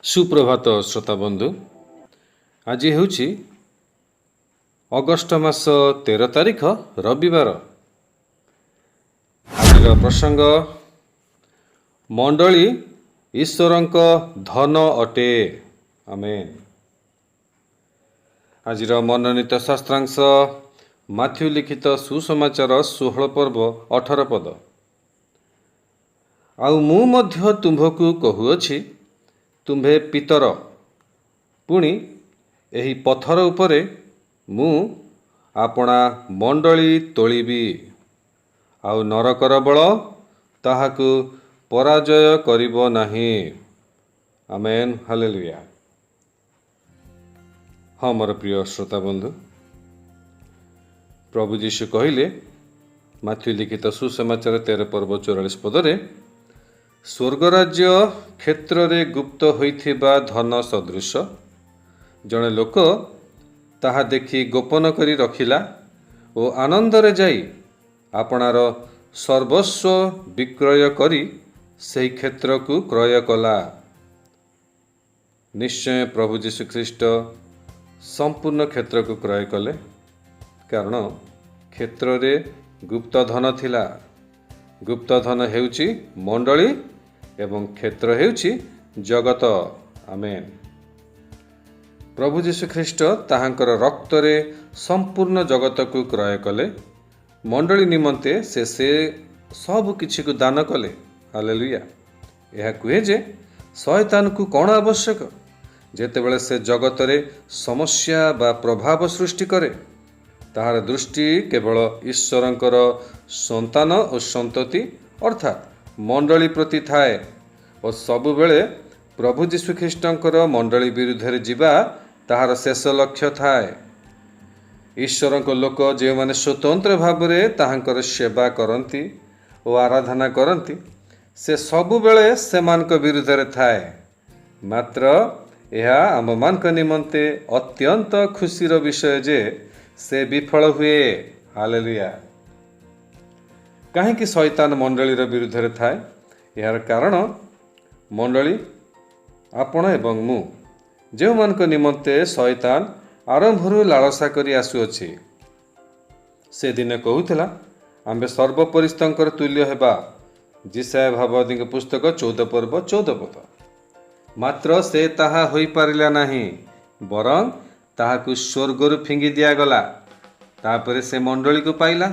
ସୁପ୍ରଭାତ ଶ୍ରୋତା ବନ୍ଧୁ। ଆଜି ହେଉଛି ଅଗଷ୍ଟ ମାସ 13 ତାରିଖ, ରବିବାର। ଆଜିର ପ୍ରସଙ୍ଗ, ମଣ୍ଡଳୀ ଈଶ୍ୱରଙ୍କ ଧନ ଅଟେ। ଆମେନ୍। ଆଜିର ମନୋନୀତ ଶାସ୍ତ୍ରାଂଶ ମାଥ୍ୟୁ ଲିଖିତ ସୁସମାଚାର 16 ପର୍ବ 18 ପଦ। ଆଉ ମୁଁ ମଧ୍ୟ ତୁମ୍ଭକୁ କହୁଅଛି, ତୁମ୍ଭେ ପିତର, ପୁଣି ଏହି ପଥର ଉପରେ ମୁଁ ଆପଣା ମଣ୍ଡଳୀ ତୋଳିବି, ଆଉ ନରକର ବଳ ତାହାକୁ ପରାଜୟ କରିବ ନାହିଁ। ଆମେନ୍, ହାଲେଲୁୟା। ହଁ, ମୋର ପ୍ରିୟ ଶ୍ରୋତା ବନ୍ଧୁ, ପ୍ରଭୁ ଯୀଶୁ କହିଲେ ମାଥ୍ୟୁ ଲିଖିତ ସୁସମାଚାର 13 ପର୍ବ 44 ପଦରେ, ସ୍ୱର୍ଗରାଜ୍ୟ କ୍ଷେତ୍ରରେ ଗୁପ୍ତ ହୋଇଥିବା ଧନ ସଦୃଶ। ଜଣେ ଲୋକ ତାହା ଦେଖି ଗୋପନ କରି ରଖିଲା ଓ ଆନନ୍ଦରେ ଯାଇ ଆପଣାର ସର୍ବସ୍ୱ ବିକ୍ରୟ କରି ସେହି କ୍ଷେତ୍ରକୁ କ୍ରୟ କଲା। ନିଶ୍ଚୟ ପ୍ରଭୁ ଯୀଶୁଖ୍ରୀଷ୍ଟ ସମ୍ପୂର୍ଣ୍ଣ କ୍ଷେତ୍ରକୁ କ୍ରୟ କଲେ, କାରଣ କ୍ଷେତ୍ରରେ ଗୁପ୍ତ ଧନ ଥିଲା। ଗୁପ୍ତ ଧନ ହେଉଛି ମଣ୍ଡଳୀ ଏବଂ କ୍ଷେତ୍ର ହେଉଛି ଜଗତ। ଆମେନ୍। ପ୍ରଭୁ ଯୀଶୁଖ୍ରୀଷ୍ଟ ତାହାଙ୍କର ରକ୍ତରେ ସମ୍ପୂର୍ଣ୍ଣ ଜଗତକୁ କ୍ରୟ କଲେ। ମଣ୍ଡଳୀ ନିମନ୍ତେ ସେ ସେ ସବୁ କିଛିକୁ ଦାନ କଲେ। ହାଲେଲୁୟା। ଏହା କୁହେ ଯେ ଶୟତାନକୁ କ'ଣ ଆବଶ୍ୟକ? ଯେତେବେଳେ ସେ ଜଗତରେ ସମସ୍ୟା ବା ପ୍ରଭାବ ସୃଷ୍ଟି କରେ, ତାହାର ଦୃଷ୍ଟି କେବଳ ଈଶ୍ୱରଙ୍କର ସନ୍ତାନ ଓ ସନ୍ତତି ଅର୍ଥାତ୍ ମଣ୍ଡଳୀ ପ୍ରତି ଥାଏ ଓ ସବୁବେଳେ ପ୍ରଭୁ ଯୀଶୁଖ୍ରୀଷ୍ଟଙ୍କର ମଣ୍ଡଳୀ ବିରୁଦ୍ଧରେ ଯିବା ତାହାର ଶେଷ ଲକ୍ଷ୍ୟ ଥାଏ। ଈଶ୍ୱରଙ୍କ ଲୋକ ଯେଉଁମାନେ ସ୍ୱତନ୍ତ୍ର ଭାବରେ ତାହାଙ୍କର ସେବା କରନ୍ତି ଓ ଆରାଧନା କରନ୍ତି, ସେ ସବୁବେଳେ ସେମାନଙ୍କ ବିରୁଦ୍ଧରେ ଥାଏ। ମାତ୍ର ଏହା ଆମମାନଙ୍କ ନିମନ୍ତେ ଅତ୍ୟନ୍ତ ଖୁସିର ବିଷୟ ଯେ ସେ ବିଫଳ ହୁଏ। ହାଲେଲୁୟା। କାହିଁକି ଶୈତାନ ମଣ୍ଡଳୀର ବିରୁଦ୍ଧରେ ଥାଏ? ଏହାର କାରଣ ମଣ୍ଡଳୀ ଆପଣ ଏବଂ ମୁଁ, ଯେଉଁମାନଙ୍କ ନିମନ୍ତେ ଶୈତାନ ଆରମ୍ଭରୁ ଲାଳସା କରି ଆସୁଅଛି। ସେ ଦିନେ କହୁଥିଲା, ଆମ୍ଭେ ସର୍ବୋପରିସ୍ଥଙ୍କର ତୁଲ୍ୟ ହେବା। ଯିଶାଇୟ ଭାବବାଦୀଙ୍କ ପୁସ୍ତକ 14 ପର୍ବ 14 ପଦ। ମାତ୍ର ସେ ତାହା ହୋଇପାରିଲା ନାହିଁ, ବରଂ ତାହାକୁ ସ୍ୱର୍ଗରୁ ଫିଙ୍ଗି ଦିଆଗଲା। ତାପରେ ସେ ମଣ୍ଡଳୀକୁ ପାଇଲା,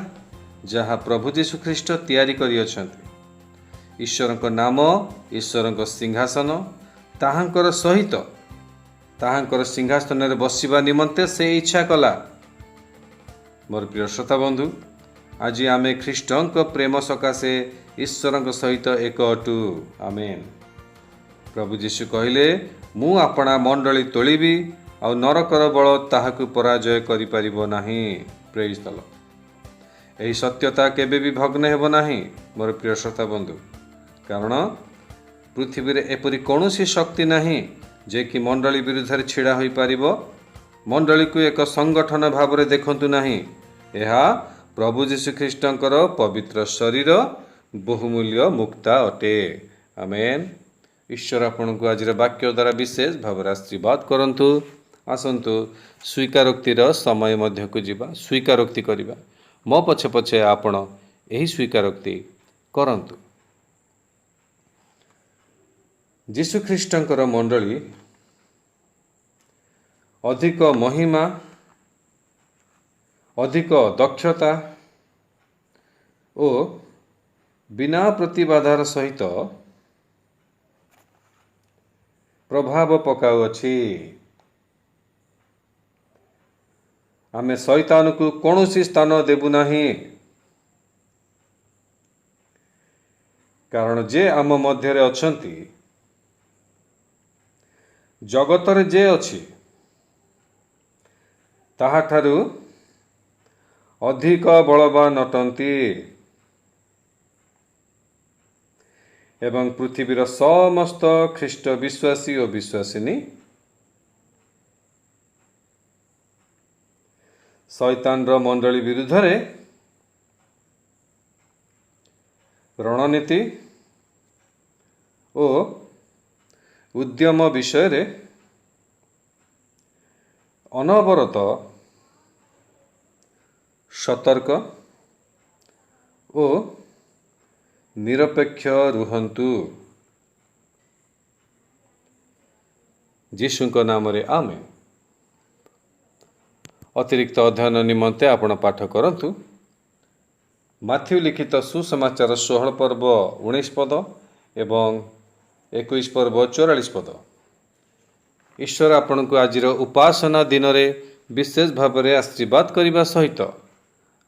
ଯାହା ପ୍ରଭୁ ଯୀଶୁଖ୍ରୀଷ୍ଟ ତିଆରି କରିଅଛନ୍ତି। ଈଶ୍ୱରଙ୍କ ନାମ, ଈଶ୍ୱରଙ୍କ ସିଂହାସନ, ତାହାଙ୍କର ସହିତ ତାହାଙ୍କର ସିଂହାସନରେ ବସିବା ନିମନ୍ତେ ସେ ଇଚ୍ଛା କଲା। ମୋର ପ୍ରିୟ ଶ୍ରୋତା ବନ୍ଧୁ, ଆଜି ଆମେ ଖ୍ରୀଷ୍ଟଙ୍କ ପ୍ରେମ ସକାଶେ ଈଶ୍ୱରଙ୍କ ସହିତ ଏକ ଅଟୁ। ଆମେନ୍। ପ୍ରଭୁ ଯୀଶୁ କହିଲେ, ମୁଁ ଆପଣା ମଣ୍ଡଳୀ ତୋଳିବି ଆଉ ନରକର ବଳ ତାହାକୁ ପରାଜୟ କରିପାରିବ ନାହିଁ। ପ୍ରେଜ୍ ଦ ଲର୍ଡ। ଏହି ସତ୍ୟତା କେବେ ବି ଭଗ୍ନ ହେବ ନାହିଁ, ମୋର ପ୍ରିୟ ଶ୍ରୋତା ବନ୍ଧୁ, କାରଣ ପୃଥିବୀରେ ଏପରି କୌଣସି ଶକ୍ତି ନାହିଁ ଯେ କି ମଣ୍ଡଳୀ ବିରୁଦ୍ଧରେ ଛିଡ଼ା ହୋଇପାରିବ। ମଣ୍ଡଳୀକୁ ଏକ ସଂଗଠନ ଭାବରେ ଦେଖନ୍ତୁ ନାହିଁ। ଏହା ପ୍ରଭୁ ଯୀଶୁଖ୍ରୀଷ୍ଟଙ୍କର ପବିତ୍ର ଶରୀର, ବହୁମୂଲ୍ୟ ମୁକ୍ତା ଅଟେ। ଆମେନ୍। ଈଶ୍ୱର ଆପଣଙ୍କୁ ଆଜିର ବାକ୍ୟ ଦ୍ୱାରା ବିଶେଷ ଭାବରେ ଆଶୀର୍ବାଦ କରନ୍ତୁ। ଆସନ୍ତୁ, ସ୍ୱୀକାରୋକ୍ତିର ସମୟ ମଧ୍ୟକୁ ଯିବା, ସ୍ୱୀକାରୋକ୍ତି କରିବା। ମୋ ପଛେ ପଛେ ଆପଣ ଏହି ସ୍ୱୀକାରୋକ୍ତି କରନ୍ତୁ। ଯୀଶୁଖ୍ରୀଷ୍ଟଙ୍କର ମଣ୍ଡଳୀ ଅଧିକ ମହିମା, ଅଧିକ ଦକ୍ଷତା ଓ ବିନା ପ୍ରତିବାଧାର ସହିତ ପ୍ରଭାବ ପକାଉଅଛି। ଆମେ ଶୈତାନକୁ କୌଣସି ସ୍ଥାନ ଦେବୁ ନାହିଁ, କାରଣ ଯେ ଆମ ମଧ୍ୟରେ ଅଛନ୍ତି, ଜଗତରେ ଯେ ଅଛି ତାହାଠାରୁ ଅଧିକ ବଳବାନ ଅଟନ୍ତି ଏବଂ ପୃଥିବୀର ସମସ୍ତ ଖ୍ରୀଷ୍ଟ ବିଶ୍ୱାସୀ ଓ ବିଶ୍ୱାସିନୀ ଶୈତାନର ମଣ୍ଡଳୀ ବିରୁଦ୍ଧରେ ରଣନୀତି ଓ ଉଦ୍ୟମ ବିଷୟରେ ଅନବରତ ସତର୍କ ଓ ନିରପେକ୍ଷ ରୁହନ୍ତୁ। ଯୀଶୁଙ୍କ ନାମରେ ଆମେନ୍। ଅତିରିକ୍ତ ଅଧ୍ୟୟନ ନିମନ୍ତେ ଆପଣ ପାଠ କରନ୍ତୁ ମାଥ୍ୟୁ ଲିଖିତ ସୁସମାଚାର 16 ପର୍ବ 19 ପଦ ଏବଂ 21 ପର୍ବ 44 ପଦ। ଈଶ୍ୱର ଆପଣଙ୍କୁ ଆଜିର ଉପାସନା ଦିନରେ ବିଶେଷ ଭାବରେ ଆଶୀର୍ବାଦ କରିବା ସହିତ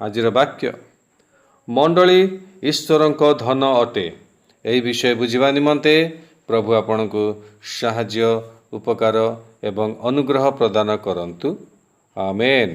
ଆଜିର ବାକ୍ୟ ମଣ୍ଡଳୀ ଈଶ୍ୱରଙ୍କ ଧନ ଅଟେ, ଏହି ବିଷୟ ବୁଝିବା ନିମନ୍ତେ ପ୍ରଭୁ ଆପଣଙ୍କୁ ସାହାଯ୍ୟ, ଉପକାର ଏବଂ ଅନୁଗ୍ରହ ପ୍ରଦାନ କରନ୍ତୁ। ଆମେନ୍।